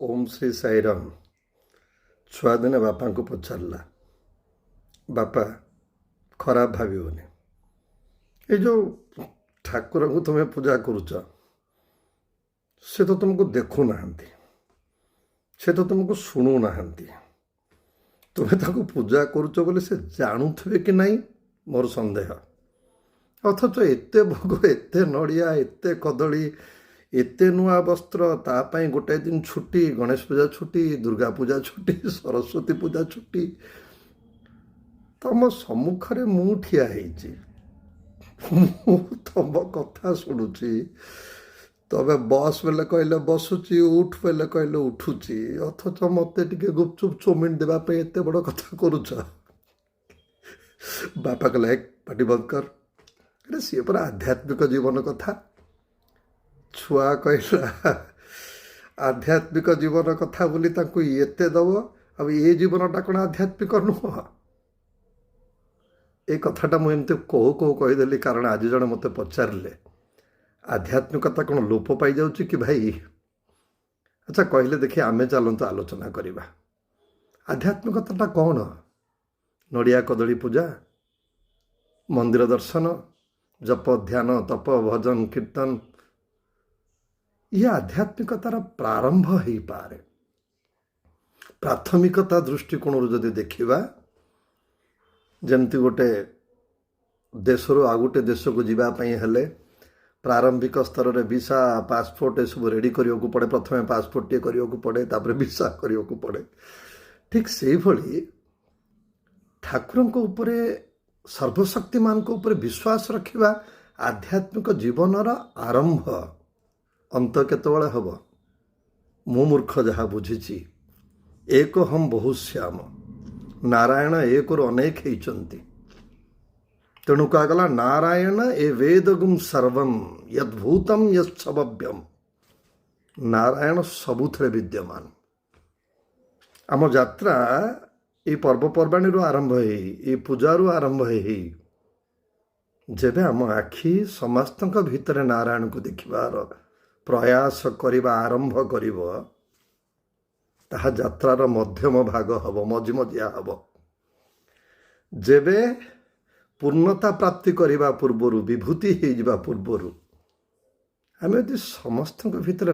ଓମ୍ ଶ୍ରୀ ସାଇରାମ। ଛୁଆଦିନେ ବାପାଙ୍କୁ ପଚାରିଲା, ବାପା, ଖରାପ ଭାବିବନି, ଏ ଯେଉଁ ଠାକୁରଙ୍କୁ ତୁମେ ପୂଜା କରୁଛ, ସେ ତ ତୁମକୁ ଦେଖୁନାହାନ୍ତି, ସେ ତ ତୁମକୁ ଶୁଣୁନାହାନ୍ତି, ତୁମେ ତାଙ୍କୁ ପୂଜା କରୁଛ ବୋଲି ସେ ଜାଣୁଥିବେ କି ନାହିଁ ମୋର ସନ୍ଦେହ। ଅଥଚ ଏତେ ଭୋଗ, ଏତେ ନଡ଼ିଆ, ଏତେ କଦଳୀ, ଏତେ ନୂଆ ବସ୍ତ୍ର, ତା ପାଇଁ ଗୋଟାଏ ଦିନ ଛୁଟି, ଗଣେଶ ପୂଜା ଛୁଟି, ଦୁର୍ଗା ପୂଜା ଛୁଟି, ସରସ୍ୱତୀ ପୂଜା ଛୁଟି, ତମ ସମ୍ମୁଖରେ ମୁଁ ଠିଆ ହେଇଛି, ମୁଁ ତମ କଥା ଶୁଣୁଛି, ତମେ ବସ୍ ବେଲେ କହିଲେ ବସୁଛି, ଉଠ ବେଲେ କହିଲେ ଉଠୁଛି, ଅଥଚ ମୋତେ ଟିକେ ଗୁପଚୁପ ଚଉମିନ ଦେବା ପାଇଁ ଏତେ ବଡ଼ କଥା କରୁଛ। ବାପା କହିଲେ, ଏକ ପାଟି ବନ୍ଦ କର, ଆରେ ସିଏ ପରା ଆଧ୍ୟାତ୍ମିକ ଜୀବନ କଥା। ଛୁଆ କହିଲା, ଆଧ୍ୟାତ୍ମିକ ଜୀବନ କଥା ବୋଲି ତାଙ୍କୁ ଏତେ ଦବ, ଆଉ ଏ ଜୀବନଟା କ'ଣ ଆଧ୍ୟାତ୍ମିକ ନୁହଁ? ଏ କଥାଟା ମୁଁ ଏମିତି କହୁ କହୁ କହିଦେଲି, କାରଣ ଆଜି ଜଣେ ମୋତେ ପଚାରିଲେ, ଆଧ୍ୟାତ୍ମିକତା କ'ଣ ଲୋପ ପାଇଯାଉଛି କି ଭାଇ? ଆଚ୍ଛା କହିଲେ ଦେଖି, ଆମେ ଚାଲନ୍ତୁ ଆଲୋଚନା କରିବା, ଆଧ୍ୟାତ୍ମିକତାଟା କ'ଣ? ନଡ଼ିଆ କଦଳୀ ପୂଜା, ମନ୍ଦିର ଦର୍ଶନ, ଜପ, ଧ୍ୟାନ, ତପ, ଭଜନ, କୀର୍ତ୍ତନ, ଇଏ ଆଧ୍ୟାତ୍ମିକତାର ପ୍ରାରମ୍ଭ ହେଇପାରେ। ପ୍ରାଥମିକତା ଦୃଷ୍ଟିକୋଣରୁ ଯଦି ଦେଖିବା, ଯେମିତି ଗୋଟେ ଦେଶରୁ ଆଉ ଗୋଟେ ଦେଶକୁ ଯିବା ପାଇଁ ହେଲେ ପ୍ରାରମ୍ଭିକ ସ୍ତରରେ ଭିସା, ପାସପୋର୍ଟ ଏସବୁ ରେଡ଼ି କରିବାକୁ ପଡ଼େ। ପ୍ରଥମେ ପାସପୋର୍ଟଟିଏ କରିବାକୁ ପଡ଼େ, ତାପରେ ଭିସା କରିବାକୁ ପଡ଼େ। ଠିକ୍ ସେଇଭଳି ଠାକୁରଙ୍କ ଉପରେ, ସର୍ବଶକ୍ତିମାନଙ୍କ ଉପରେ ବିଶ୍ୱାସ ରଖିବା ଆଧ୍ୟାତ୍ମିକ ଜୀବନର ଆରମ୍ଭ। ଅନ୍ତ କେତେବେଳେ ହେବ? ମୁଁ ମୂର୍ଖ ଯାହା ବୁଝିଛି, ଏକୋହଂ ବହୁଶ୍ୟାମ, ନାରାୟଣ ଏକରୁ ଅନେକ ହେଇଛନ୍ତି। ତେଣୁ କୁହାଗଲା, ନାରାୟଣ ଏବେଦଗୁଂ ସର୍ବಂ ୟଦ୍ଭୂତಂ ୟତ୍ସଭବ୍ୟମ। ନାରାୟଣ ସବୁଥିରେ ବିଦ୍ୟମାନ। ଆମ ଯାତ୍ରା ଏଇ ପର୍ବପର୍ବାଣୀରୁ ଆରମ୍ଭ ହେଇ, ଏଇ ପୂଜାରୁ ଆରମ୍ଭ ହେଇ, ଯେବେ ଆମ ଆଖି ସମସ୍ତଙ୍କ ଭିତରେ ନାରାୟଣକୁ ଦେଖିବାର ପ୍ରୟାସ କରିବା ଆରମ୍ଭ କରିବ, ତାହା ଯାତ୍ରାର ମଧ୍ୟମ ଭାଗ ହେବ, ମଝି ମଝିଆ ହେବ। ଯେବେ ପୂର୍ଣ୍ଣତା ପ୍ରାପ୍ତି କରିବା ପୂର୍ବରୁ, ବିଭୂତି ହେଇଯିବା ପୂର୍ବରୁ ଆମେ ଯଦି ସମସ୍ତଙ୍କ ଭିତରେ